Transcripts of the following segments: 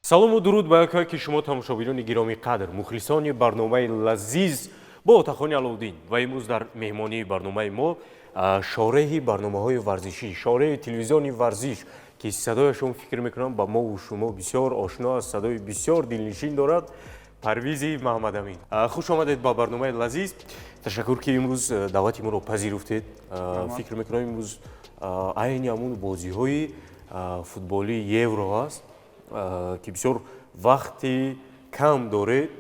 Салому дуруд ба якое ки шумо, тамошобинони гиромӣ қадр, мухлисони барномаи лазиз бо Отахони Аловуддин. Ва имрӯз дар меҳмонии барномаи мо шореҳи барномаҳои варзишӣ, шореҳи телевизиони «Варзиш», ки садояшон, фикр мекунам, ба мову шумо бисёр ошно аст, садои бисёр дилнишин дорад, Парвизи Маҳаммадамин. Хуш омадед ба барномаи лазиз. Ташаккур, ки имрӯз даъвати моро пазируфтед. Фикр мекунам, имрӯз айни ҳамун бозиҳои футболии Евро аст, ки бисёр вақти кам доред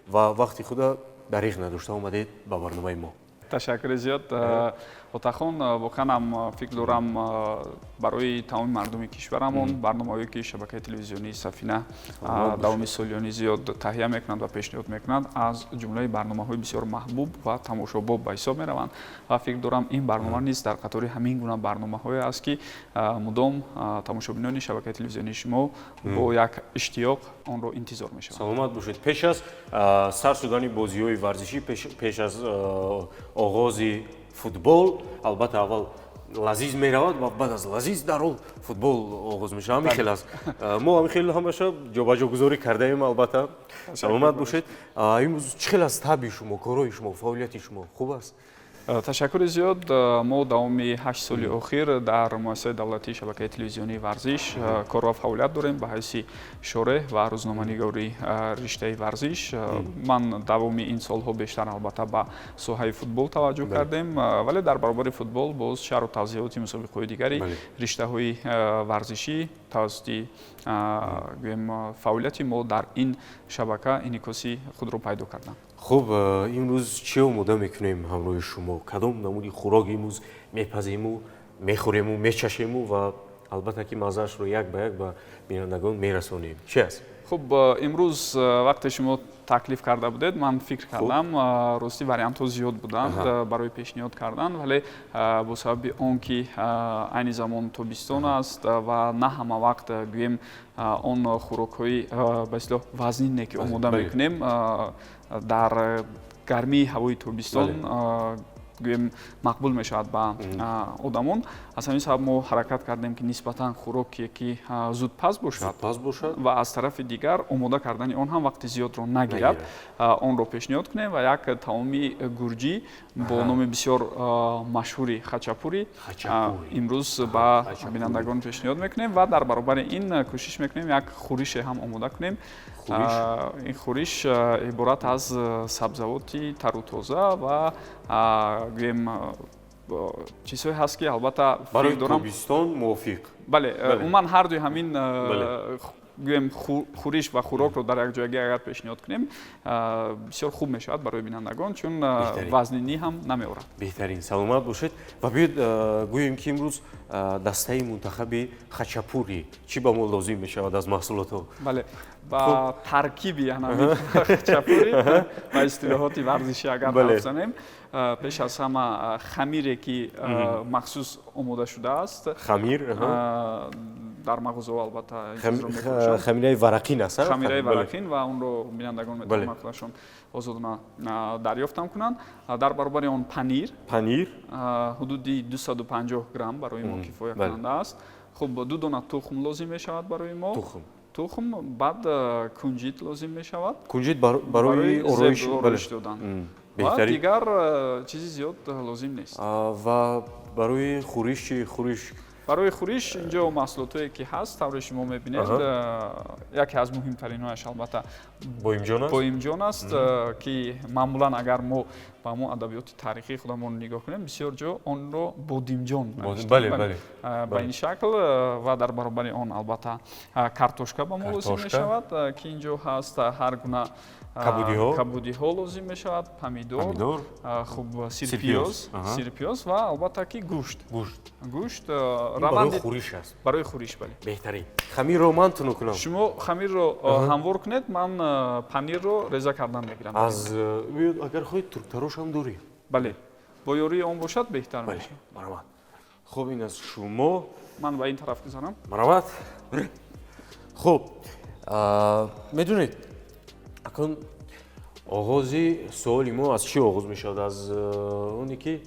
ва вақти худа дариғ надошта омадед ба барномаи мо. Ташаккури зиёд, Отахон. Воқеан ҳам, фикр дорам, барои тамоми мардуми кишварамон барномаҳое, ки шабакаи телевизионии «Сафина» давоми солиёни зиёд таҳия мекунад ва пешниҳод мекунад, аз ҷумлаи барномаҳои бисёр маҳбуб ва тамошобоб ба ҳисоб мераванд. Ва фикр дорам, ин барнома низ дар қатори ҳамин гуна барномаҳое аст, ки мудом тамошобинони шабакаи телевизионии шумо бо як иштиёқ онро интизор мешаванд. Саломат бошед. Пеш аз сар шудани бозиҳои варзишӣ, пеш аз оғози футбол, албатта, аввал лазиз меравад ва баъд аз лазиз дарҳол футбол оғоз мешавад. Ҳамин хел аст, мо ҳамин хел ҳамаша ҷобаҷогузорӣ кардаем. Албатта, саломат бошед. Имрӯз чӣ хел аст табъи шумо, корҳои шумо, фаъолияти шумо хуб аст? Ташаккури зиёд. Мо давоми 8 соли охир дар муассисаи давлатии шабакаи телевизионии «Варзиш» кор ва фаъолият дорем ба ҳайси шореҳ ва рӯзноманигори риштаи варзиш. Ман давоми ин солҳо бештар, албатта, ба соҳаи футбол таваҷҷӯҳ кардем, вале дар баробари футбол боз шарҳу тавзеҳоти мусобиқаҳои дигари риштаҳои варзишӣ тавассути, гӯем, фаъолияти мо дар ин шабака инъикоси худро пайдо карданд. Хуб, имрӯз чӣ омода мекунем ҳамроҳи шумо? Кадом намуди хӯрок имрӯз мепазему, мехӯрему, мечашему ва, албатта, ки маззаашро як ба як ба бинандагон мерасонем? Чӣ аст? Хуб, имрӯз, вақте шумо таклиф карда будед, ман фикр кардам, ростӣ, вариантҳо зиёд буданд барои пешниҳод кардан, вале бо сабаби он ки айни замон тобистон аст ва на ҳама вақт, гӯем, он хӯрокҳои, ба истилоҳ, вазнине ки омода мекунем, дар гармии ҳавои тобистон, гӯем, мақбул мешавад ба одамон, аз ҳамин сабаб мо ҳаракат кардем, ки нисбатан хӯроке, ки зудпаз бошад ва аз тарафи дигар омода кардани он ҳам вақти зиёдро нагирад, онро пешниҳод кунем. Ва як таоми гурҷӣ бо номи бисёр машҳури хачапури имрӯз ба бинандагон пешниҳод мекунем ва дар баробари ин кӯшиш мекунем, як хӯрише ҳам омода кунем. Ин хӯриш иборат аз сабзавоти тару тоза ва, гӯем, чизҳое ҳаст, ки, албатта, барои тобистон мувофиқ. Бале, умуман ҳардуи ҳамин, гӯем, хӯриш ва хӯрокро дар якҷоягӣ агар пешниҳод кунем, бисёр хуб мешавад барои бинандагон, чун вазнинӣ ҳам намеорад. Беҳтарин, саломат бошед. Ва биёед гӯем, ки имрӯз дастаи мунтахаби хачапури чӣ ба мо лозим мешавад аз маҳсулотҳо? Бале, ба таркиби ҳамин хачапури, ба истилоҳоти варзишӣ агар ҳарф занем, пеш аз ҳама хамире, ки махсус омода шудааст. Хамир. Дар мағозаҳо, албатта. Хамираи варақин аст. Хамираи варақин, ва онро бинандагон метавонанд худашон озодона дарёфтам кунанд. Дар баробари он панир. Панир. Ҳудуди 250 грамм барои мо кифоя кунанда аст. Хуб, ду дона тухм лозим мешавад барои мо. Тухм. Тухм, баъд кунҷит лозим мешавад. Кунҷит барои ороиш додан. Ва дигар чизи зиёд лозим нест. Ва барои хӯриш чи? Хӯриш? Барои хӯриш инҷо маҳсулотое, ки ҳаст, тавре шумо мебинед, яке аз муҳимтаринҳояш, албатта, боимҷон аст. Боимҷон аст, ки маъмулан, агар мо ба ҳамон адабиёти таърихии худамон нигоҳ кунем, бисёр ҷо онро бодимҷон. Ба ин шакл. Ва дар баробари он, албатта, картошка ба мо лозим мешавад, ки инҷо ҳаст, ҳар гуна кабудиҳо лозим мешавад, помидор, хуб, сирпиёз, сирпиёз ва, албатта, ки гӯшт. Гӯшт. Гӯшт. Барои хӯриш аст. Барои хӯриш, бале. Беҳтарин. Хамирро ман тунук кунам? Шумо хамирро ҳамвор кунед, ман панирро реза кардан мегирам. Аз агар хоҳед, турктарошам дорӣ. Бале, бо ёрии он бошад, беҳтар. Бале, марҳамат. Хуб, ин аз шумо. Ман ба ин тараф гузарам. Марҳамат. Хуб, медонед, акнун оғози суоли мо аз чӣ оғоз мешавад? Аз оне ки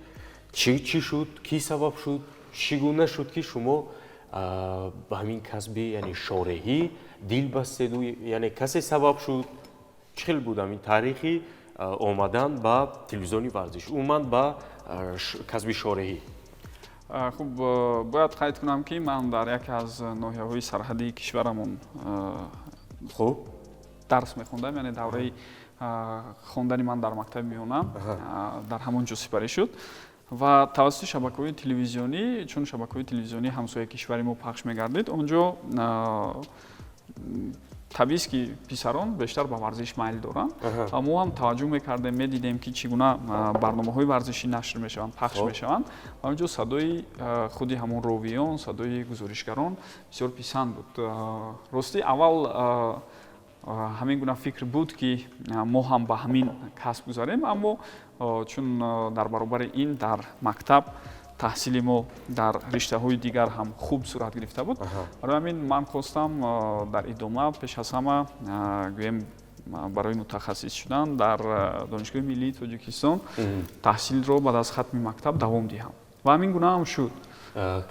чӣ шуд, кӣ сабаб шуд, чӣ гуна шуд, ки шумо Ба ҳамин касби, яъне шореҳӣ, дил бастеду, яъне касе сабаб шуд? Чӣ хел буд ҳамин таърихи омадан ба телевизиони варзиш, умуман ба касби шореҳӣ? Хуб, бояд қайд кунам, ки ман дар яке аз ноҳияҳои сарҳадии кишварамон дарс мехондам, яъне давраи хондани ман дар мактаби миёна дар ҳамон ҷо сипарӣ шуд ва тавассути шабакаҳои телевизионӣ, чун шабакаҳои телевизионии ҳамсояи кишвари мо пахш мегардид он ҷо, табиист, ки писарон бештар ба варзиш майл доранд ва мо ҳам таваҷҷӯҳ мекардем, медидем, ки чӣ гуна барномаҳои варзишӣ нашр мешаванд, пахш мешаванд ва он ҷо садои худи ҳамон ровиён, садои гузоришгарон бисёр писанд буд. Ростӣ, аввал ҳамин гуна фикр буд, ки мо ҳам ба ҳамин касб гузарем, аммо чун дар баробари ин дар мактаб таҳсили мо дар риштаҳои дигар ҳам хуб сурат гирифта буд, барои ҳамин ман хостам дар идома пеш аз ҳама, гӯем, барои мутахассис шудан дар Донишгоҳи миллии Тоҷикистон таҳсилро баъд аз хатми мактаб давом диҳам ва ҳамин гуна ҳам шуд.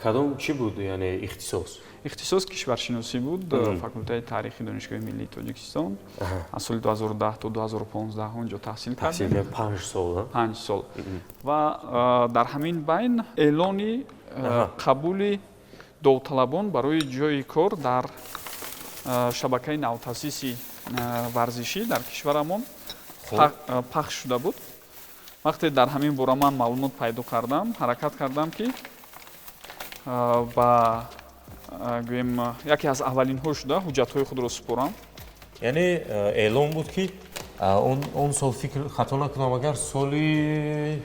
Кадом чӣ буд, яъне ихтисос? Ихтисос кишваршиносӣ буд, факултаи таърихи Донишгоҳи миллии Тоҷикистон. Аз соли 2010 то 2015 он ҷо таҳсил кардем. 5 сол. 5 сол. Ва дар ҳамин байн эълони қабули довталабон барои ҷойи кор дар шабакаи навтаъсиси варзишӣ дар кишварамон пахш шуда буд. Вақте дар ҳамин бора ман маълумот пайдо кардам, ҳаракат кардам, ки ба, гӯем, яке аз аввалинҳо шуда ҳуҷҷатҳои худро супорам. Яъне эълон буд, ки он сол, фикр хато накунам агар, соли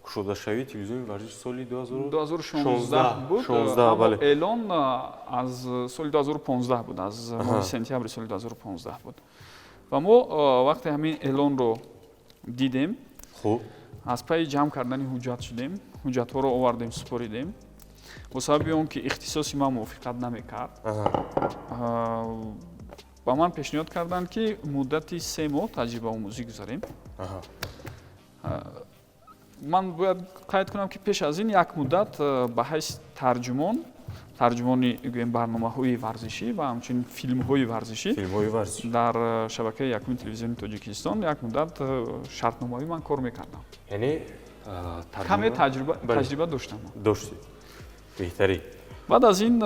кушодашавии телевизиони варзиш соли 2016 буд, аммо эълон аз соли 2015 буд, аз моҳи сентябри соли 2015 буд. Ва мо вақте ҳамин эълонро дидем, аз пайи ҷамъ кардани ҳуҷҷат шудем, ҳуҷҷатҳоро овардем, супоридем. Бо сабаби он ки ихтисоси ман мувофиқат намекард, ба ман пешниҳод карданд, ки муддати 3 моҳ таҷрибаомӯзӣ гузарем. Ман бояд қайд кунам, ки пеш аз ин як муддат ба ҳайси тарҷумон, тарҷумони, гӯем, барномаҳои варзишӣ ва ҳамчунин филмҳои варзишӣ дар шабакаи якуми телевизиони Тоҷикистон як муддат шартномавӣ ман кор мекардам. Яъне каме таҷриба доштам. Доштед, беҳтарин. Баъд аз ин,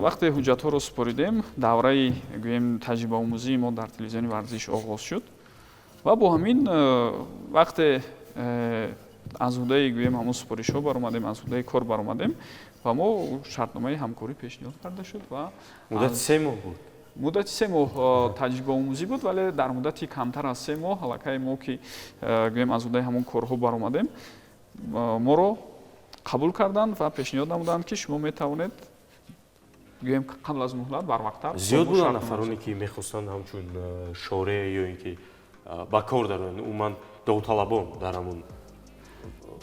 вақте ҳуҷҷатҳоро супоридем, давраи, гӯем, таҷрибаомӯзии мо дар телевизиони варзиш оғоз шуд ва бо ҳамин вақте аз ҳудаи, гӯем, ҳамон супоришҳо баромадем, аз ҳудаи кор баромадем ва мо шартномаи ҳамкорӣ пешниҳод карда шуд ва Муддати 3 моҳ буд? Муддати 3 моҳ таҷрибаомӯзӣ буд, вале дар муддати камтар аз 3 моҳ аллакай мо, ки, гӯем, аз ҳудаи ҳамон корҳо баромадем, моро қабул карданд ва пешниҳод намуданд, ки шумо метавонед, гӯем, қабл аз муҳлат, барвақттар. Зиёд буданд нафароне, ки мехостанд ҳамчун шореҳ ё ин ки ба кор дароянд, умуман довталабон дар ҳамун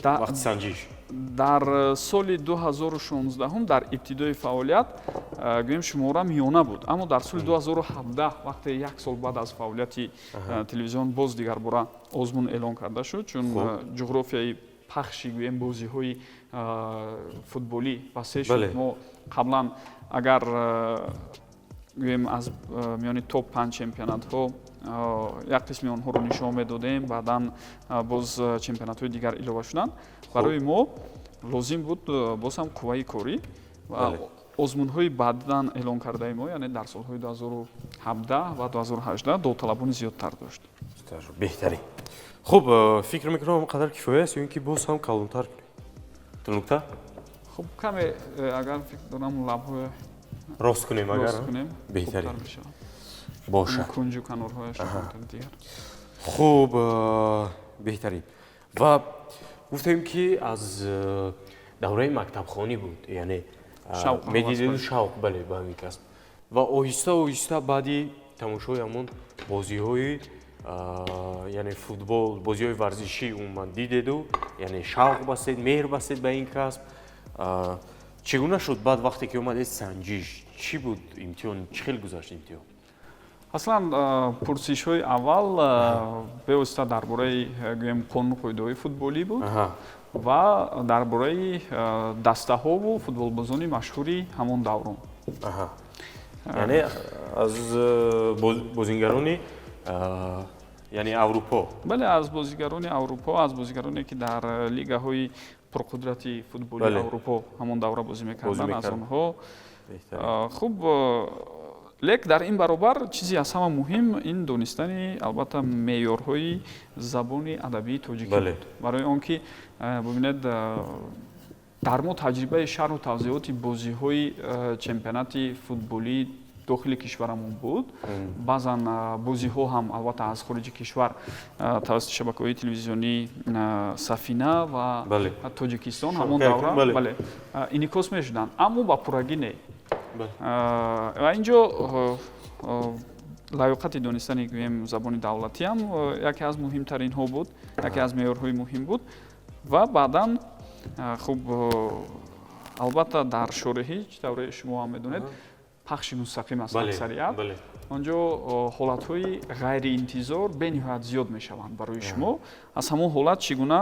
вақти санҷиш? Дар соли 2016 дар ибтидои фаъолият, гӯем, шумора миёна буд, аммо дар соли 2017, вақте як сол баъд аз фаъолияти телевизион боз дигарбора озмун эълон карда шуд, чун ҷуғрофияи пахши, гӯем, бозиҳои футболӣ васеъ шуд. Мо қаблан агар, гӯем, аз миёни топ панҷ чемпионатҳо як қисми онҳоро нишон медодем, баъдан боз чемпионатҳои дигар илова шуданд, барои мо лозим буд боз ҳам қувваи корӣ ва озмунҳои баъдан эълон кардаи мо, яъне дар солҳои 2017 ва 2018, довталабони зиёдтар дошт. Беҳтарин. Хуб, фикр мекунам, он қадар кифоя аст ё ин ки боз ҳам калонтар кунем нукта? Хуб, каме агар, фикр дорам, лабҳои рост кунем агар. Рост кунем. Беҳтарин. Хубтар мешавад. Бошад. Кунҷу канорҳояш дигар. Хуб, беҳтарин. Ва гуфтем, ки аз давраи мактабхонӣ буд, яъне медидеду шавқ, бале, ба ҳамин касб ва оҳиста оҳиста баъди тамошои ҳамон бозиҳои, яъне футбол, бозиҳои варзишӣ умуман дидеду, яъне шавқ бастед, меҳр бастед ба ин касб. Чӣ гуна шуд баъд, вақте ки омадед санҷиш, чӣ буд имтиҳон, чӣ хел гузашт имтиҳон? Аслан пурсишҳои аввал бевосита дар бораи, гӯем, қонуну қоидаҳои футболӣ буд ва дар бораи дастаҳову футболбозони машҳури ҳамон даврон. Яъне аз бозингарони, яъне, Аврупо? Бале, аз бозигарони Аврупо, аз бозигароне, ки дар лигаҳои пурқудрати футболии Аврупо ҳамон давра бозӣ мекарданд, аз онҳо. Хуб, лек дар ин баробар чизи аз ҳама муҳим ин донистани, албатта, меъёрҳои забони адабии тоҷикӣ буд, барои он ки, бубинед, дар мо таҷрибаи шарҳу тавзеҳоти бозиҳои чемпионати футболии дохили кишварамон буд. Баъзан бозиҳо ҳам, албатта, аз хориҷи кишвар тавассути шабакаҳои телевизионии Сафина ва Тоҷикистон ҳамон давра, бале, инъикос мешуданд, аммо ба пуррагӣ не. Ва ин ҷо лаёқати донистани, гӯем, забони давлатӣ ҳам яке аз муҳимтаринҳо буд, яке аз меъёрҳои муҳим буд. Ва баъдан, хуб, албатта, дар шореҳӣ, чӣ тавре шумо ҳам медонед, пахши мустақим аст аксарият. Он ҷо ҳолатҳои ғайриинтизор бениҳоят зиёд мешаванд. Барои шумо аз ҳамон ҳолат чӣ гуна,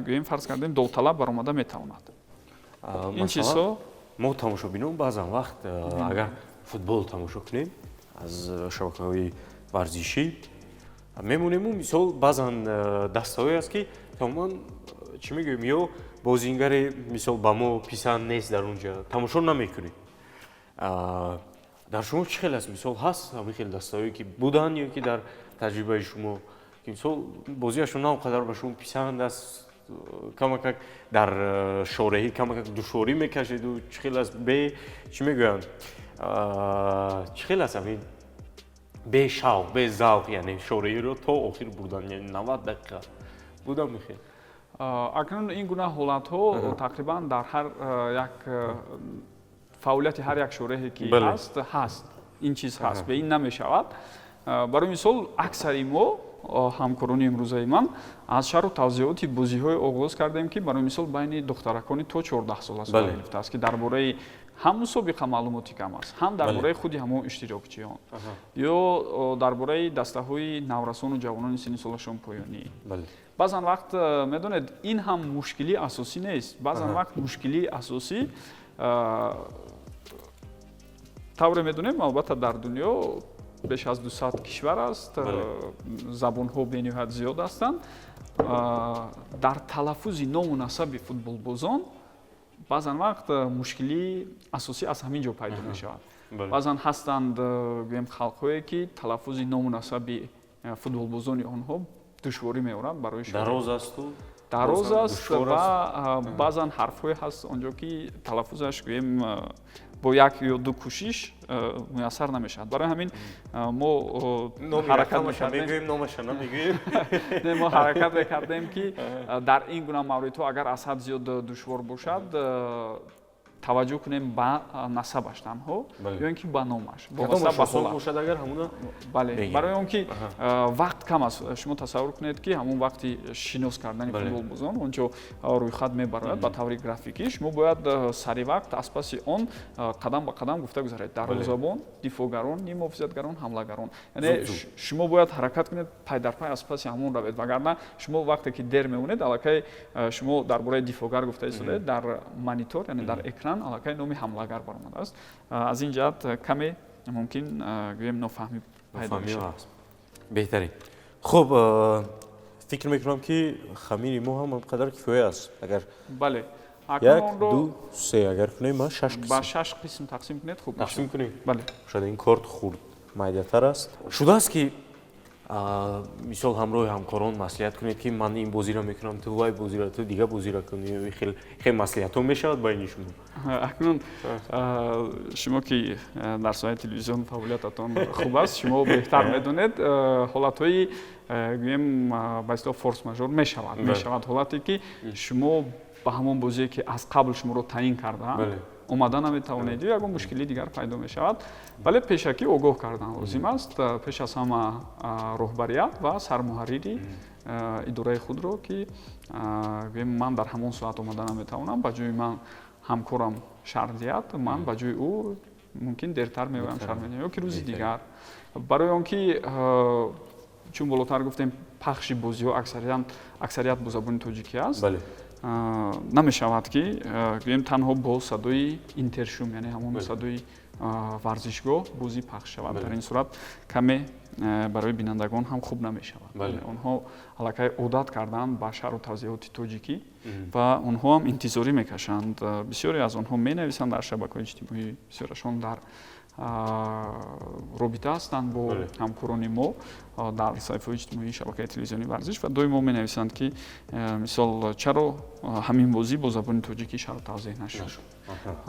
гӯем, фарз кардем, довталаб баромада метавонад, ин чизҳо. Мо, тамошобинон, баъзан вақт агар футбол тамошо кунем, аз шабакаҳои варзишӣ мемонему, мисол, баъзан дастаҳое аст, ки тамоман, чӣ мегӯем, ё бозингаре, мисол, ба мо писанд нест, дар он ҷа тамошо намекунем. Дар шумо чӣ хел аст? Мисол, ҳаст ҳамин хел дастаҳое, ки буданд ё ки дар таҷрибаи шумо, ки, мисол, бозиашон на он қадар ба шумо писанд аст, камакак дар шореҳӣ камакак душворӣ мекашеду? Чӣ хел аст, бе, чӣ мегӯянд, чӣ хел аст ҳамин бешавқ, безавқ, яъне шореҳиро то охир бурдан, яъне 90 дақиқа будам мехел? Акнун ин гуна ҳолатҳо тақрибан дар ҳар як фаъолияти ҳар як шореҳе ки ҳаст, ҳаст, ин чиз ҳаст, бе ин намешавад. Барои мисол, аксари мо, ҳамкорони имрӯзаи ман, аз шарҳу тавзеҳоти бозиҳое оғоз кардем, ки, барои мисол, байни духтаракони то 14 сола сурат гирифтааст, ки дар бораи ҳам мусобиқа маълумоти кам аст, ҳам дар бораи худи ҳамон иштирокчиён ё дар бораи дастаҳои наврасону ҷавонони синни солашон поёнӣ. Баъзан вақт, медонед, ин ҳам мушкилии асосӣ нест. Баъзан вақт мушкилии асосӣ, тавре медонем, албатта, дар дунё беш аз 200 кишвар аст, забонҳо бениҳоят зиёд ҳастанд. Дар талаффузи ному насаби футболбозон баъзан вақт мушкилии асосӣ аз ҳамин ҷо пайдо мешавад. Баъзан ҳастанд, гӯем, халқҳое, ки талаффузи ному насаби футболбозони онҳо душворӣ меорад барои Дароз асту. Дароз аст ва баъзан ҳарфҳое ҳаст он ҷо, ки талаффузаш, гӯем, бо як ё ду кӯшиш муяссар намешавад. Барои ҳамин мо ҳаракат мекардем, номаша намегӯем. Мо ҳаракат мекардем, ки дар ин гуна мавридҳо, агар аз ҳад зиёд душвор бошад, таваҷҷӯҳ кунем ба насабаш танҳо ё ин ки ба номаш. Бошад агар ҳамуна. Бале, барои он ки вақт кам аст. Шумо тасаввур кунед, ки ҳамон вақти шинос кардани футболбозон он ҷо рӯйхат мебарояд ба таври графикӣ. Шумо бояд сари вақт аз паси он қадам ба қадам гуфта гузаред: дарвозабон, дифоъгарон, ниммуҳофизатгарон, ҳамлагарон. Яъне шумо бояд ҳаракат кунед, пайдарпай аз паси ҳамон равед, вагарна шумо вақте ки дер мемонед, аллакай шумо дар бораи дифоъгар гуфта истодаед, дар монитор, яъне дар экран, аллакай номи ҳамлагар баромадааст. Аз ин ҷиҳат каме мумкин, гӯем, нофаҳмӣ пайдо мешавад. Беҳтарин. Хуб, фикр мекунам, ки хамири мо ҳам қадар кифоя аст, агар Бале. Як, ду, се агар кунем, ма шаш қисм. Ба шаш қисм тақсим кунед, хуб. Тақсим кунем. Бале. Шояд ин корд хурд, майдатар аст. Шудааст, ки, мисол, ҳамроҳи ҳамкорон маслиҳат кунед, ки ман ин бозиро мекунам, ту вай бозиро, ту дига бозиро кунӣ? Хел хел маслиҳатҳо мешавад байни шумо? Акнун шумо, ки дар соҳаи телевизион фаъолиятатон хуб аст, шумо беҳтар медонед. Ҳолатҳои, гӯем, ба истилоҳ форс-мажор мешавад, ҳолате, ки шумо ба ҳамон бозие, ки аз қабл шуморо таъин кардаанд, омада наметавонед ё ягон мушкилии дигар пайдо мешавад. Вале пешакӣ огоҳ кардан лозим аст, пеш аз ҳама роҳбарият ва сармуҳаррири идораи худро, ки, гӯем, ман дар ҳамон соат омада наметавонам, ба ҷои ман ҳамкорам шарҳ диҳад, ман ба ҷои ӯ. Мумкин дертар меоям, шарҳ медиҳам, ё ки рӯзи дигар. Барои он ки чун болотар гуфтем, пахши бозиҳо аксарият бо забони тоҷикӣ аст, намешавад ки гӯем танҳо бо садои интершум, яъне ҳамон садои варзишгоҳ бозӣ пахш шавад. Дар ин сурат каме барои бинандагон ҳам хуб намешавад. Онҳо аллакай одат карданд ба шарҳу тавзеҳоти тоҷикӣ ва онҳо ҳам интизорӣ мекашанд. Бисёре аз онҳо менависанд дар шабакаҳои иҷтимоӣ, бисёрашон дар робита ҳастанд бо ҳамкорони мо дар саҳифаҳои иҷтимоии шабакаи телевизионии варзиш ва доимо менависанд, ки мисол, чаро ҳамин бозӣ бо забони тоҷикӣ шарҳу тавзеҳ нашуд,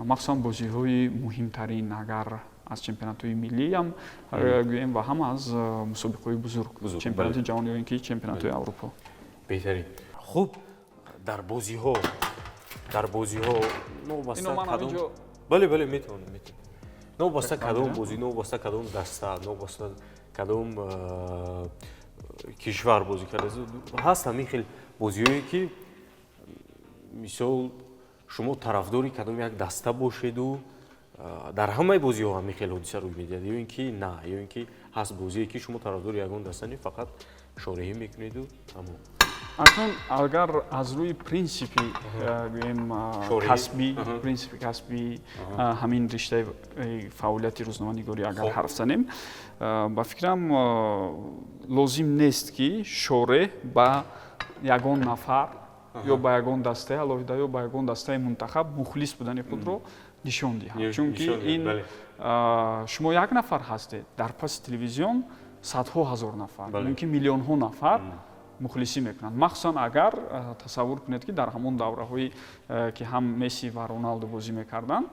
махсусан бозиҳои муҳимтарин, агар аз чемпионатҳои миллиам гӯем ва ҳам аз мусобиқаҳои бузург, чемпионати ҷаҳон ё ин ки чемпионатҳои Аврупо. Беҳтарин. Хуб, дар бозиҳо новобаста кадом, бале, метавонем, метавонем, новобаста кадом бозӣ, новобаста кадом даста, новобаста кадом кишвар бозӣ карда, ҳаст ҳамин хел бозиҳое, ки мисол, шумо тарафдори кадом як даста бошеду дар ҳамаи бозиҳо ҳамин хел ҳодиса рӯй медиҳад, ё ин ки на, ё ин ки ҳаст бозие, ки шумо тарафдори ягон даста не, фақат шореҳӣ мекунеду тамом? Акнун агар аз рӯи принсипи гӯем касбӣ, принсипи касбии ҳамин риштаи фаъолияти рӯзноманигорӣ агар ҳарф занем, ба фикрам, лозим нест, ки шореҳ ба ягон нафар ё ба ягон дастаи алоҳида ё ба ягон дастаи мунтахаб мухлис будани худро нишон диҳад, чунки ин шумо як нафар ҳастед, дар паси телевизион садҳо ҳазор нафар, мумкин миллионҳо нафар мухлисӣ мекунанд. Махсусан агар тасаввур кунед, ки дар ҳамон давраҳое, ки ҳам Месси ва Роналдо бозӣ мекарданд,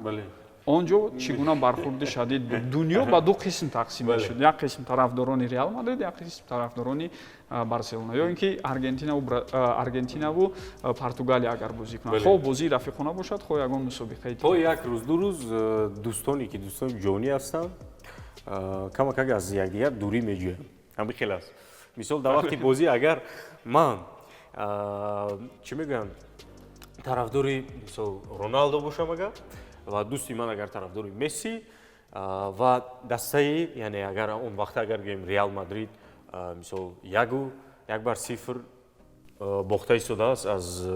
он ҷо чӣ гуна бархурди шадид буд. Дунё ба ду қисм тақсим мешуд: як қисм тарафдорони Реал Мадрид, як қисм тарафдорони Барселона, ё ин ки Аргентинаву Португалия агар бозӣ кунанд, хоҳ бозии рафиқона бошад, хоҳ ягон мусобиқаи. То як рӯз, 2 рӯз дӯстоне, ки дӯстони ҷонӣ ҳастанд, камакак аз якдигар дурӣ меҷӯянд. Ҳамин хел аст. Мисол, дар вақти бозӣ агар ман, чӣ мегӯянд, тарафдори, мисол, Роналдо бошам агар ва дӯсти ман агар тарафдори Месси ва дастаи, яъне агар он вақта агар гӯем, Реал Мадрид, мисол, 1-0 бохта истодааст аз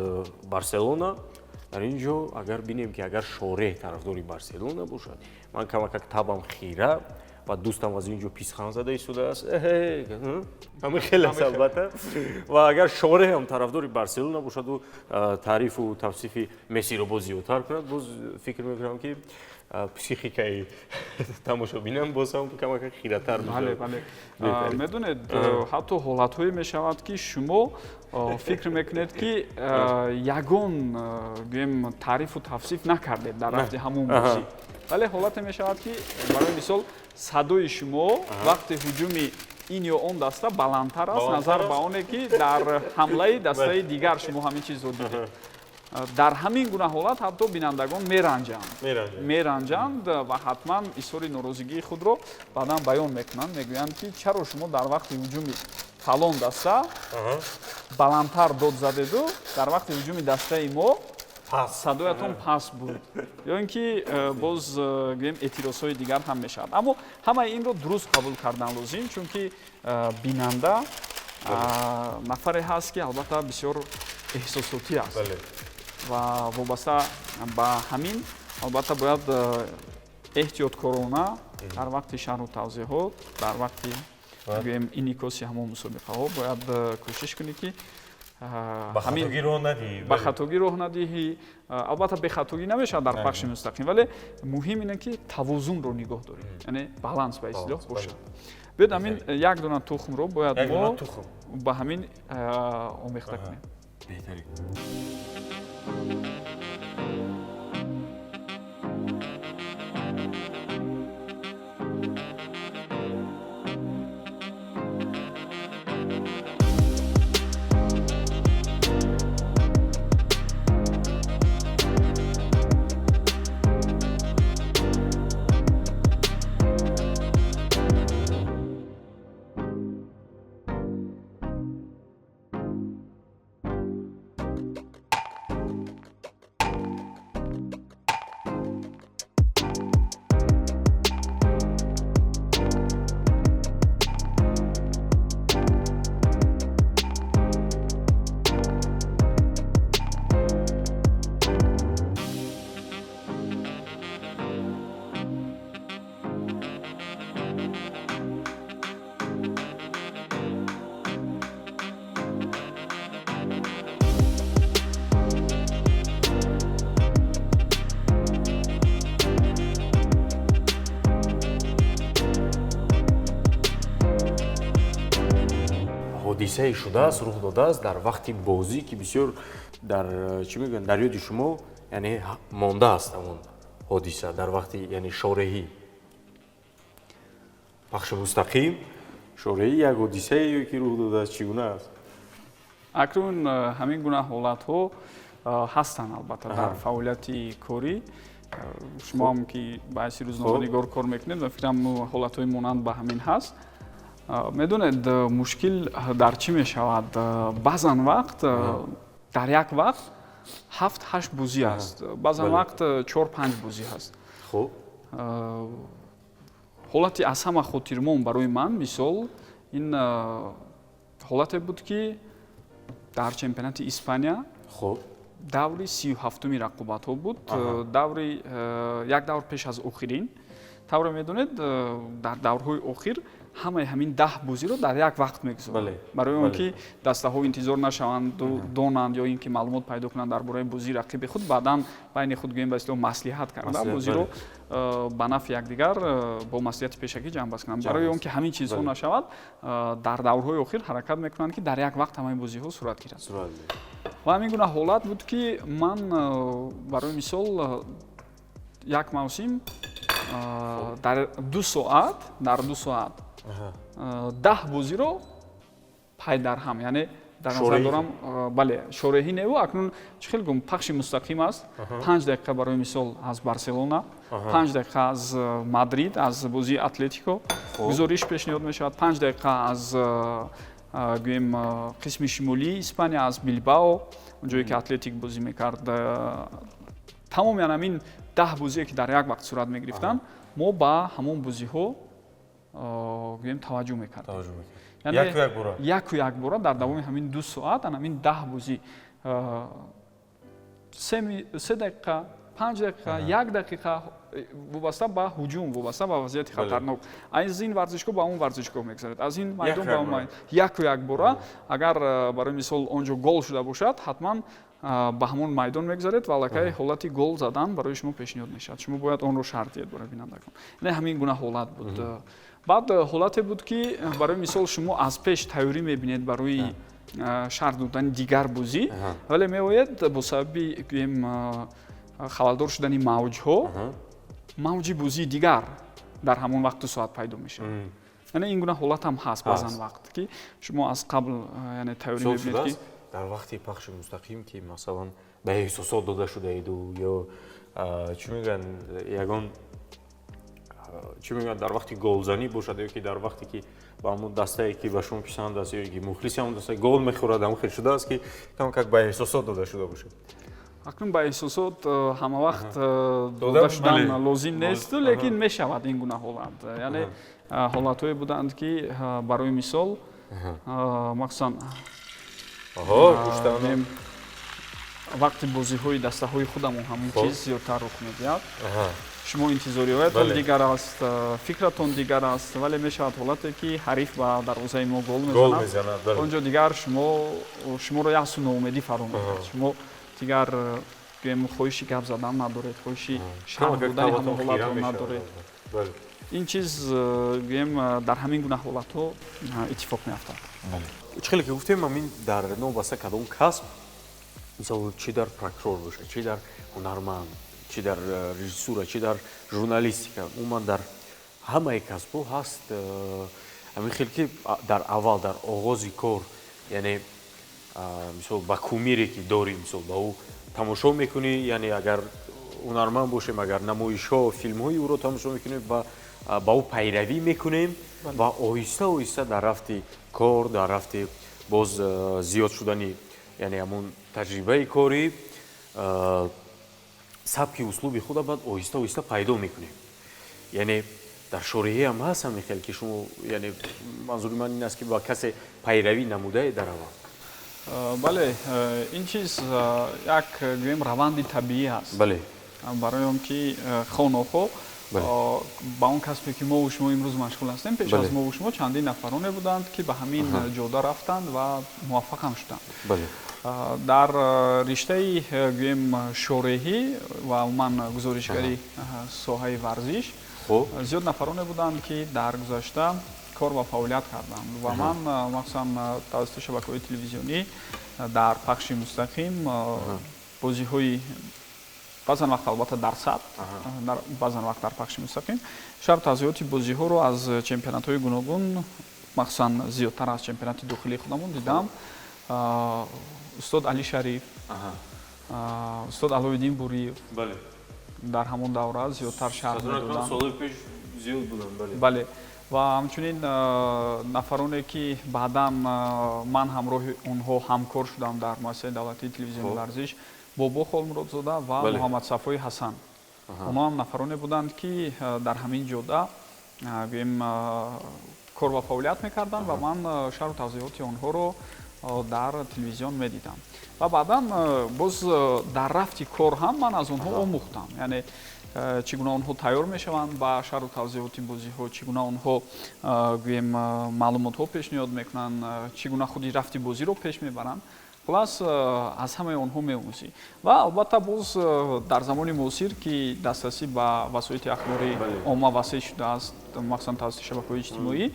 Барселона, дар ин ҷо агар бинем, ки агар шореҳ тарафдори Барселона бошад, ман камакак табам хира ва дӯстам аз ин ҷо писхан зада истодааст, ҳамин хел аст, албатта. Ва агар шореҳам тарафдори Барселона бошаду таърифу тавсифи Мессиро боз зиёдтар кунад, боз фикр мекунам, ки психикаи тамошобинам боз ҳам камакак хиратар. Бале, медонед, ҳатто ҳолатҳое мешавад, ки шумо фикр мекунед, ки ягон, гӯем, таърифу тавсиф накардед дар рафти ҳамон бозӣ, вале ҳолате мешавад, ки барои мисол, садои шумо вақти ҳуҷуми ин ё он даста баландтар аст назар ба оне, ки дар ҳамлаи дастаи дигар шумо ҳамин чизро дидед. Дар ҳамин гуна ҳолат ҳатто бинандагон меранҷанд ва ҳатман изҳори норозигии худро баъдан баён мекунанд. Мегӯянд, ки чаро шумо дар вақти ҳуҷуми фалон даста баландтар дод задеду дар вақти ҳуҷуми дастаи мо садоятон паст буд, ё ин ки боз гӯем, эътирозҳои дигар ҳам мешавад. Аммо ҳамаи инро дуруст қабул кардан лозим, чунки бинанда нафаре ҳаст, ки албатта бисёр эҳсосотӣ аст ва вобаста ба ҳамин албатта бояд эҳтиёткорона дар вақти шарҳу тавзеҳот, дар вақти, гӯем, инъикоси ҳамон мусобиқаҳо бояд кӯшиш кунӣ, ки ба хатогӣ роҳ надиҳӣ. Албатта, бехатогӣ намешавад дар пахши мустақим, вале муҳим ине, ки тавозунро нигоҳ дорӣ, яъне баланс ба истилоҳ бошад. Биёд, ҳамин як дона тухмро бояд мо ба ҳамин омехта кунем. Беҳтарин. Ҳодисае шудааст, рух додааст дар вақти бозӣ, ки бисёр дар, чӣ мегӯянд, дар ёди шумо, яъне, мондааст, ҳамон ҳодиса дар вақти, яъне, шореҳӣ, пахши мустақим, шореҳӣ, як ҳодисае ки рух додааст, чӣ гуна аст? Акнун ҳамин гуна ҳолатҳо ҳастанд, албатта, дар фаъолияти корӣ. Шумо ҳам ки ба ҳайси рӯзноманигор кор мекунед, ба фикрам, ҳолатҳои монанд ба ҳамин ҳаст. Медонед, мушкил дар чӣ мешавад? Баъзан вақт дар як вақт ҳафт, ҳашт бозӣ аст, баъзан вақт чор, панҷ бозӣ ҳаст. Ҳолати аз ҳама хотирмон барои ман, мисол, ин ҳолате буд, ки дар чемпионати Испания даври 37-уми рақобатҳо буд, даври як давр пеш аз охирин. Тавре медонед, дар даврҳои охир ҳамаи ҳамин 10 бозиро дар як вақт мегузоранд, барои он ки дастаҳо интизор нашаванду донанд ё ин ки маълумот пайдо кунанд дар бораи бозии рақиби худ, баъдан байни худ, гӯем, ба истилоҳ, маслиҳат карда, бозиро ба нафъи якдигар бо маслиҳати пешакӣ ҷамъбаст кунанд. Барои он ки ҳамин чизҳо нашавад, дар даврҳои охир ҳаракат мекунанд, ки дар як вақт ҳамаи бозиҳо сурат гирад. Ва ҳамин гуна ҳолат буд, ки ман, барои мисол, як мавсим дар 2 соат 10 бозиро пай дар ҳам, яъне дар назар дорам, бале, шореҳӣ неву, акнун чӣ хел гум, пахши мустақим аст. 5 дақиқа, барои мисол, аз Барселона, 5 дақиқа аз Мадрид, аз бозии Атлетико гузориш пешниҳод мешавад, 5 дақиқа аз, гӯем, қисми шимолии Испания, аз Билбао, он ҷое ки Атлетик бозӣ мекард. Тамоми ҳамин 10 бозие, ки дар як вақт сурат мегирифтанд, мо ба ҳамон бозиҳо, гӯем, таваҷҷӯҳ мекардем. Яку якбора дар давоми ҳамин 2 соат ан ҳамин 10 бозӣ, 3 дақиқа, 5 дақиқа, як дақиқа, вобаста ба ҳуҷум, вобаста ба вазъияти хатарнок, аз ин варзишгоҳ ба он варзишгоҳ мегузаред, аз ин майдон ба он майдон, яку якбора. Агар, барои мисол, он ҷо гол шуда бошад, ҳатман ба ҳамон майдон мегузаред ва аллакай ҳолати гол задан барои шумо пешниҳод мешавад, шумо бояд онро шарҳ диҳед барои бинандагон. Яъне ҳамин гуна ҳолат буд. Баъд ҳолате буд, ки, барои мисол, шумо аз пеш тайёрӣ мебинед барои шарҳ додани дигар бозӣ, вале меояд, бо сабаби, гӯем, халалдор шудани мавҷҳо, мавҷи бозии дигар дар ҳамон вақту соат пайдо мешавад. Яъне ин гуна ҳолат ҳам ҳаст баъзан вақт, ки шумо аз қабл, яъне, тайёрӣ мебинед, ки Дар вақти пахши мустақим, ки масалан ба эҳсосот дода шудаиду ё, чӣ мегӯянд, ягон, чӣ мегӯянд, дар вақти голзанӣ бошад ё ки дар вақте ки ба ҳамон дастае, ки ба шумо писанд аст, ё ки мухлиси ҳамон даста гол мехӯрад, ҳамон хел шудааст, ки камак ба эҳсосот дода шуда бошад? Акнун ба эҳсосот ҳама вақт дода шудан лозим нест, лекин мешавад ин гуна ҳолат. Яъне ҳолатҳое буданд, ки, барои мисол, махсусан вақти бозиҳои дастаҳои худамон ҳамин чиз зиёдтар рух медиҳад. Шумо интизориҳоятон дигар аст, фикратон дигар аст, вале мешавад ҳолате, ки ҳариф ба дарвозаи мо гол мезанад. Он ҷо дигар шуморо як су ноумедӣ фаро мегирад, шумо дигар, гӯем, хоҳиши гап задан надоред, хоҳиши шарҳ додани ҳамон ҳолатро надоред. Ин чиз, гӯем, дар ҳамин гуна ҳолатҳо иттифоқ меафтад. Чӣ хеле ки гуфтем, ҳамин дар новобаста кадом касб, мисол, чӣ дар прокурор бошад, чӣ дар ҳунарманд, чӣ дар режиссура, чӣ дар журналистика, умуман дар ҳамаи касбҳо ҳаст ҳамин хел, ки дар аввал, дар оғози кор, яъне, мисол, ба кумире ки дорӣ, мисол, ба ӯ тамошо мекунӣ, яъне агар ҳунарманд бошем, агар намоишҳо, филмҳои ӯро тамошо мекунем ва ба ӯ пайравӣ мекунем ва оҳиста оҳиста дар рафти кор, дар рафти боз зиёд шудани, яъне, ҳамон таҷрибаи корӣ, сабки услуби худа баъд оҳиста оҳиста пайдо мекунем. Яъне дар шореҳӣ ҳам ҳаст ҳамин хел, ки шумо, яъне, манзури ман ин аст, ки ба касе пайравӣ намудае дар аввал? Бале, ин чиз як, гӯем, раванди табиӣ аст. Барои он ки хонохо ба он касбе, ки мову шумо имрӯз машғул ҳастем, пеш аз мову шумо чандин нафароне буданд, ки ба ҳамин ҷода рафтанд ва муваффақ ҳам шуданд. Дар риштаи, гӯем, шореҳӣ ва умуман гузоришгарии соҳаи варзиш зиёд нафароне буданд, ки дар гузашта кор ва фаъолият карданд ва ман махсусан тавассути шабакаҳои телевизионӣ дар пахши мустақим бозиҳои баъзан вақт албатта дар сабт, баъзан вақт дар пахши мустақим шарҳу тавзеҳоти бозиҳоро аз чемпионатҳои гуногун, махсусан зиёдтар аз чемпионати дохилии худамон дидам. Устод Али Шариф, устод Аловиддин Буриев дар ҳамон давра зиёдтар шарҳ медоданд. Бале, ва ҳамчунин нафароне ки баъдан ман ҳамроҳи онҳо ҳамкор шудам дар муассисаи давлатии телевизиони варзиш, Бобо Холмуродзода ва Муҳаммадсафои Ҳасан. Онҳо ҳам нафароне буданд, ки дар ҳамин ҷода гӯем кор ва фаъолият мекарданд ва ман шарҳу тавзеҳоти онҳоро дар телевизион медидам. Ва баъдан боз дар рафти кор ҳам ман аз онҳо омӯхтам, яъне чӣ гуна онҳо тайёр мешаванд ба шарҳу тавзеҳоти бозиҳо, чӣ гуна онҳо гӯем маълумотҳо пешниҳод мекунанд, чӣ гуна худи рафти бозиро пеш мебаранд. Хулас, аз ҳамаи онҳо меомӯзӣ. Ва албатта боз дар замони муосир, ки дастрасӣ ба васоити ахбори омма васеъ шудааст, махсусан тавассути шабакаҳои иҷтимоӣ,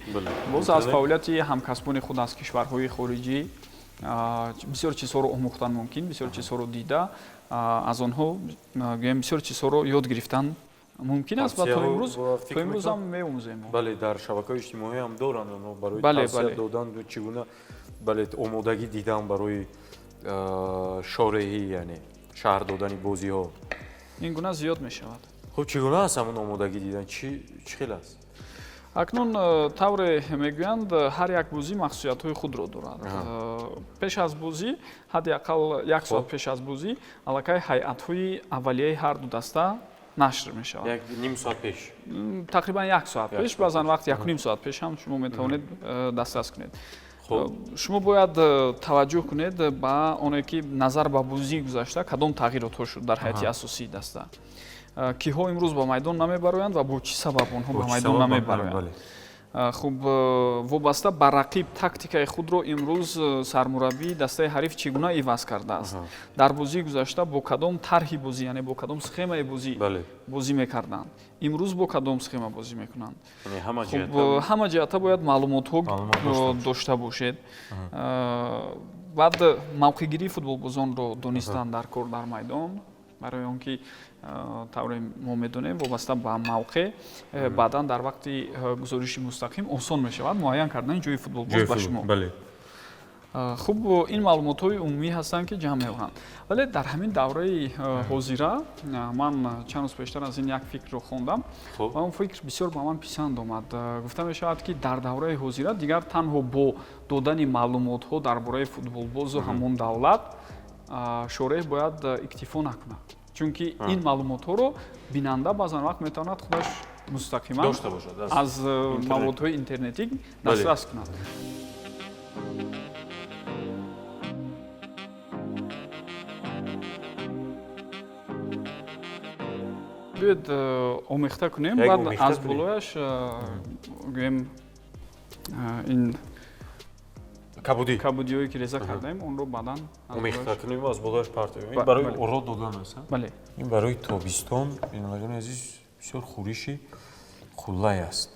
боз аз фаъолияти ҳамкасбони худ аз кишварҳои хориҷӣ бисёр чизҳоро омӯхтан мумкин, бисёр чизҳоро дида, аз онҳо гӯем бисёр чизҳоро ёд гирифтан мумкин аст ва то имрӯз ҳам меомӯзем. Бале, дар шабакаҳои иҷтимоӣ ҳам доранд онҳо барои тавсия додан чӣ гуна, бале, омодагӣ дидан барои шореҳӣ, яъне шарҳ додани бозиҳо. Ин гуна зиёд мешавад. Хуб, чӣ гуна аст ҳамон омодагӣ дидан? Чӣ хел аст? Акнун тавре мегӯянд, ҳар як бозӣ махсусиятҳои худро дорад. Пеш аз бозӣ, ҳадди ақал як соат пеш аз бозӣ, аллакай ҳайатҳои аввалияи ҳар ду даста нашр мешавад. Як ним соат пеш? Тақрибан як соат пеш, баъзан вақт якуним соат пеш ҳам шумо метавонед дастрас кунед. Шумо бояд таваҷҷӯҳ кунед ба оне, ки назар ба бозии гузашта кадом тағйиротҳо шуд дар ҳайати асосии даста, киҳо имрӯз ба майдон намебароянд ва бо чӣ сабаб онҳо ба майдон намебароянд. Хуб, вобаста ба рақиб тактикаи худро имрӯз сармураббии дастаи ҳариф чӣ гуна иваз кардааст, дар бозии гузашта бо кадом тарҳи бозӣ, яъне бо кадом схемаи бозӣ бозӣ мекарданд, имрӯз бо кадом схема бозӣ мекунанд. Ҳама ҷиҳата бояд маълумотҳо дошта бошед. Баъд мавқеъгирии футболбозонро донистан дар кор дар майдон, барои он ки тавре мо медонем, вобаста ба мавқеъ баъдан дар вақти гузориши мустақим осон мешавад муайян кардани ҷои футболбоз ба шумо. Хуб, ин маълумотҳои умумӣ ҳастанд, ки ҷамъ меоранд. Вале дар ҳамин давраи ҳозира ман чанд рӯз пештар аз ин як фикрро хондам ва он фикр бисёр ба ман писанд омад. Гуфта мешавад, ки дар давраи ҳозира дигар танҳо бо додани маълумотҳо дар бораи футболбозу ҳамон давлат шореҳ бояд иктифо накунад, чунки ин маълумотҳоро бинанда баъзан вақт метавонад худаш мустақиман аз маводҳои интернетӣ дастрас кунад. Биёед омехта кунем, баъд аз болояш гӯем ин кабудиҳое ки реза кардаем, онро баъдан омехта кунем ва аз болояш партоем. Ин барои оро додан аст? Бале. Ин барои тобистон, бинандагони азиз, бисёр хӯриши қуллай аст.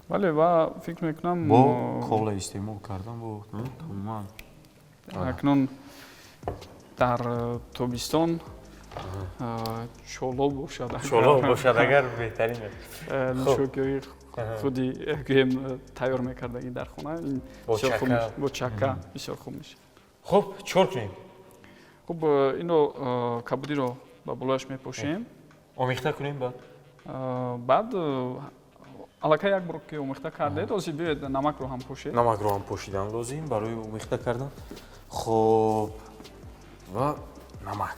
Бале, ва фикр мекунам бо кола истеъмол кардан бо тамоман. Акнун дар тобистон чоло бошад. Чоло бошад агар беҳтарин аст. Нӯшокиҳои худи гӯем тайёр мекардагӣ дар хона, ин бо чака бисёр хуб мешавад. Хуб, чӣ кор кунем? Хуб, инро кабудиро ба болояш мепошем. Омехта кунем баъд? Баъд аллакай як бор ки омехта кардед, ҳозир биёед намакро ҳам пошед. Намакро ҳам пошидан лозим барои омехта кардан. Хуб, ва намак.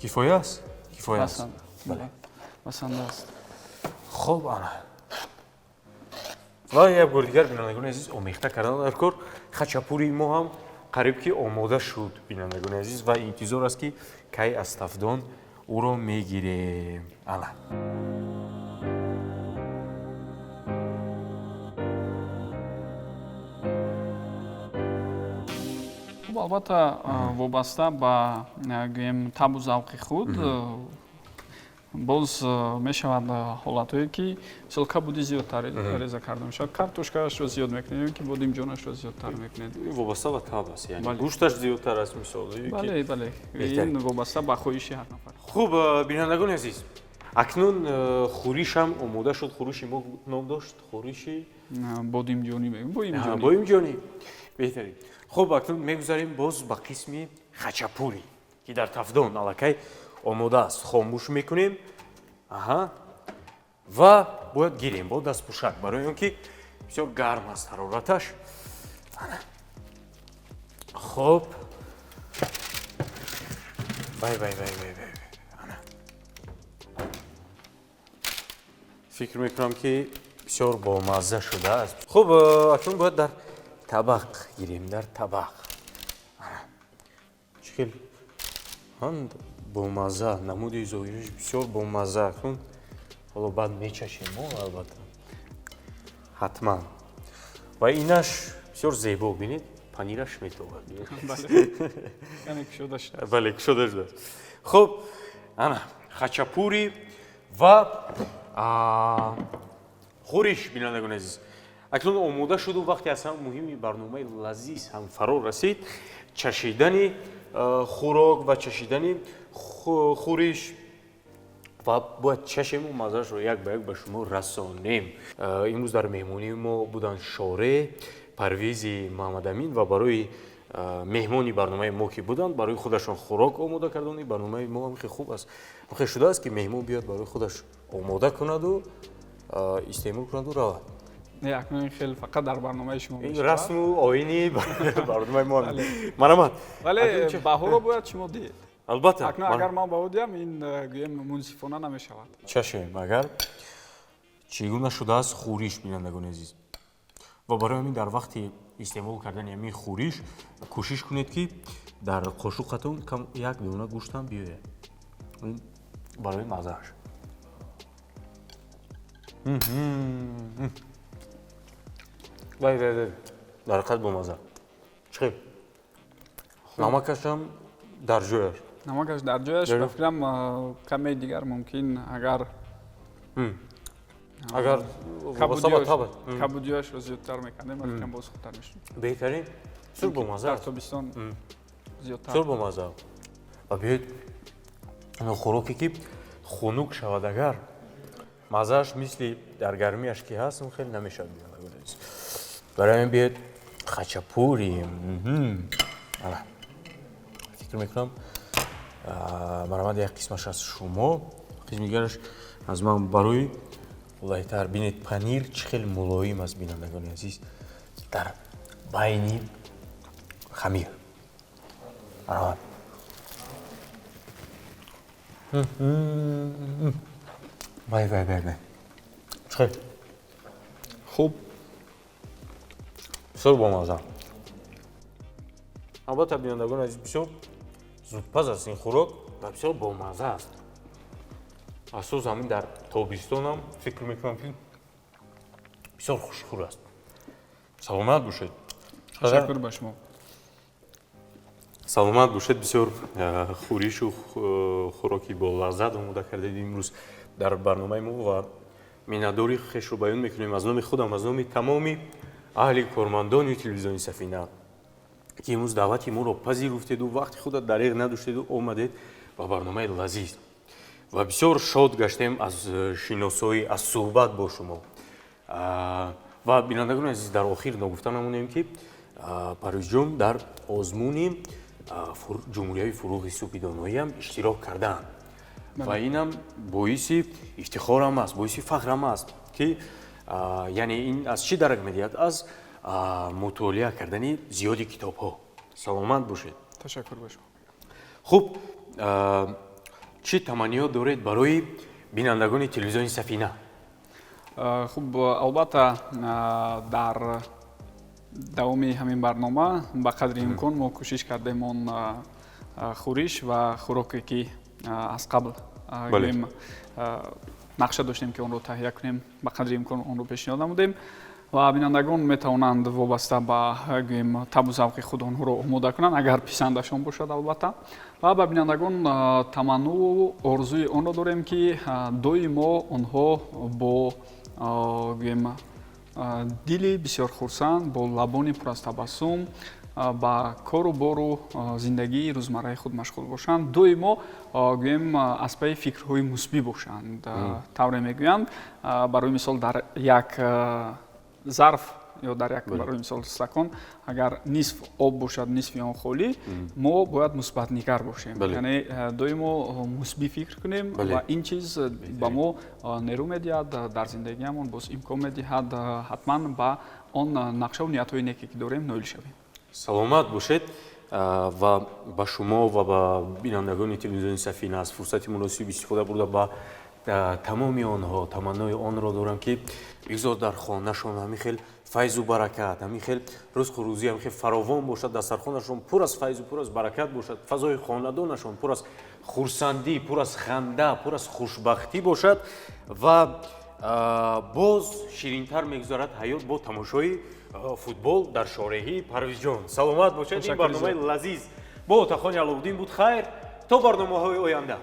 Кифоя аст? Кифоя аст. Бале. Басанда аст. Хуб, ана. Ва як бор дигар, бинандагони азиз, омехта кардан дар кор. Хачапури мо ҳам қариб ки омода шуд, бинандагони азиз, ва интизор аст, ки кай аз тафдон ӯро мегирем. Ана. Хуб, албатта вобаста ба гӯем табу завқи худ Боз мешавад ҳолатҳое, ки мисол кабуди зиёдтар реза карда мешавад, картошкаашро зиёд мекунед ё ки бодимҷонашро зиёдтар мекунед. Вобаста ба таб аст, яъне гӯшташ зиёдтар аст, мисол. Бале, бале, ин вобаста ба хоҳиши ҳар нафар. Хуб, бинандагони азиз, акнун хӯришам омода шуд. Хӯриши мо ном дошт хӯриши бодимҷонӣ мегӯем, боимҷонӣ. Боимҷонӣ беҳтарин. Хуб, акнун мегузарем боз ба қисми хачапури, ки дар тафдон аллакай омода аст. Хомӯш мекунем, аҳа, ва бояд гирем бо дастпӯшак, барои он ки бисёр гарм аст ҳарораташ. Хуб, вай, вай, вай, вай, вай, ана, фикр мекунам, ки бисёр бомазза шудааст. Хуб, акнун бояд дар табақ гирем, дар табақ. Чӣ хел бомазза, намуди зоҳириш бисёр бомазза. Акнун ҳоло баъд мечашем мо, албатта, ҳатман. Ва инаш бисёр зебо, бинед, панираш метобад. Бале, кушода шудааст. Хуб, ана хачапури ва хӯриш, бинандагони азиз, акнун омода шуду вақте аз ҳама муҳими барномаи лазиз ҳам фаро расид: чашидани хӯрок ва чашидани хӯриш. Ва бояд чашему маззаашро як ба як ба шумо расонем. Имрӯз дар меҳмонии мо буданд шореҳ Парвизи Маҳаммадамин ва барои меҳмони барномаи мо ки буданд, барои худашон хӯрок омода карданд. Барномаи мо ҳам хеле хуб аст, хеле шудааст, ки меҳмон биёд, барои худаш омода кунаду истеъмол кунаду равад. Не, акнун хеле фақат дар барномаи шумо. Ин расму оини барномаи мо, марҳамат. Вале баҳоро бояд шумо диҳед. Албатта. Акнун агар ман баҳо диҳам, ин гӯем мунсифона намешавад. Чашем, агар чӣ гуна шудааст хӯриш, бинандагони азиз. Ва барои ҳамин дар вақти истеъмол кардани ҳамин хӯриш кӯшиш кунед, ки дар қошуқатон як дона гӯштам биёяд барои маззааш. Вай, вай, вай, дар ҳақиқат бомазза. Чӣ хел, намакашам дар ҷояш. Намакаш дар ҷояш, ба фикрам, каме дигар мумкин агар агар кабудиёшро зиёдтар мекардем, ба фикрам, боз хубтар мешуд. Беҳтарин, бисёр бомазза. Дар тобистон зиёдтар. Бисёр бомазза. Ва биёед, хӯроке ки хунук шавад, агар маззааш мисли дар гармиаш ки ҳаст, он хеле намешавад. Барои ҳамин биёед хачапури. Фикр мекунам, марҳамат, як қисмаш аз шумо, қисми дигараш аз ман барои қулайтар. Бинед, панир чӣ хел мулоим аст, бинандагони азиз, дар байни хамир. Марҳамат. Вай, вай, вай, вай, чӣ хел? Хуб. Бисёр бомазза. Албатта, бинандагони азиз, бисёр зудпаз аст ин хӯрок ва бисёр бомазза аст. Асос ҳамин дар тобистонам фикр мекунам, ки бисёр хушхӯр аст. Саломат бошед. Ташаккур ба шумо. Саломат бошед. Бисёр хӯришу хӯроки болаззат омода кардед имрӯз дар барномаи мо ва миннатдори хешро баён мекунем аз номи худам, аз номи тамоми аҳли кормандони телевизиони Сафина, ки имрӯз даъвати моро пазируфтеду вақти худро дареғ надоштеду омадед ба барномаи лазиз. Ва бисёр шод гаштем аз шиносоӣ, аз суҳбат бо шумо. Ва, бинандагони азиз, дар охир ногуфта намонем, ки Парвизҷон дар озмуни ҷумҳуриявии «Фурӯғи субҳи доноиам иштирок кардаанд ва инам боиси ифтихорам аст, боиси фахрам аст, ки яъне ин аз чӣ дарак медиҳад? Аз мутолиа кардани зиёди китобҳо. Саломат бошед. Ташаккур ба шумо. Хуб, чӣ таманниёт доред барои бинандагони телевизиони Сафина? Хуб, албатта, дар давоми ҳамин барнома ба қадри имкон мо кӯшиш кардем он хӯриш ва хӯроке, ки аз қабл гӯем нақша доштем, ки онро таҳия кунем, ба қадри имкон онро пешниҳод намудем. Ва бинандагон метавонанд вобаста ба, гӯем, табу завқи худ онҳоро омода кунанд, агар писандашон бошад, албатта. Ва ба бинандагон таманнуву орзуи онро дорем, ки доимо онҳо бо, гӯем, дили бисёр хурсанд, бо лабони пур аз табассум ба кору бору зиндагии рӯзмарраи худ машғул бошанд, доимо, гӯем, аз пайи фикрҳои мусбӣ бошанд. Тавре мегӯянд, барои мисол, дар як зарф ё дар як, барои мисол, стакон агар нисф об бошад, нисфи он холӣ, мо бояд мусбатнигар бошем, яъне доимо мусбӣ фикр кунем ва ин чиз ба мо нерӯ медиҳад дар зиндагиамон, боз имкон медиҳад ҳатман ба он нақшаву ниятҳои неке, ки дорем, ноил шавем. Саломат бошед. Ва ба шумо ва ба бинандагони телевизиони Сафина аз фурсати муносиб истифода бурда, ба тамоми онҳо таманнои онро дорам, ки бигзор дар хонашон ҳамин хел файзу баракат, ҳамин хел ризқу рӯзӣ, ҳамин хел фаровон бошад, дастархонашон пур аз файзу пур аз баракат бошад, фазои хонадонашон пур аз хурсандӣ, пур аз ханда, пур аз хушбахтӣ бошад ва боз ширинтар мегузарад ҳаёт бо тамошои футбол дар шореҳии Парвизҷон. Саломат бошед. Ин барномаи лазиз бо Отахони Аловуддин буд. Хайр, то барномаҳои оянда.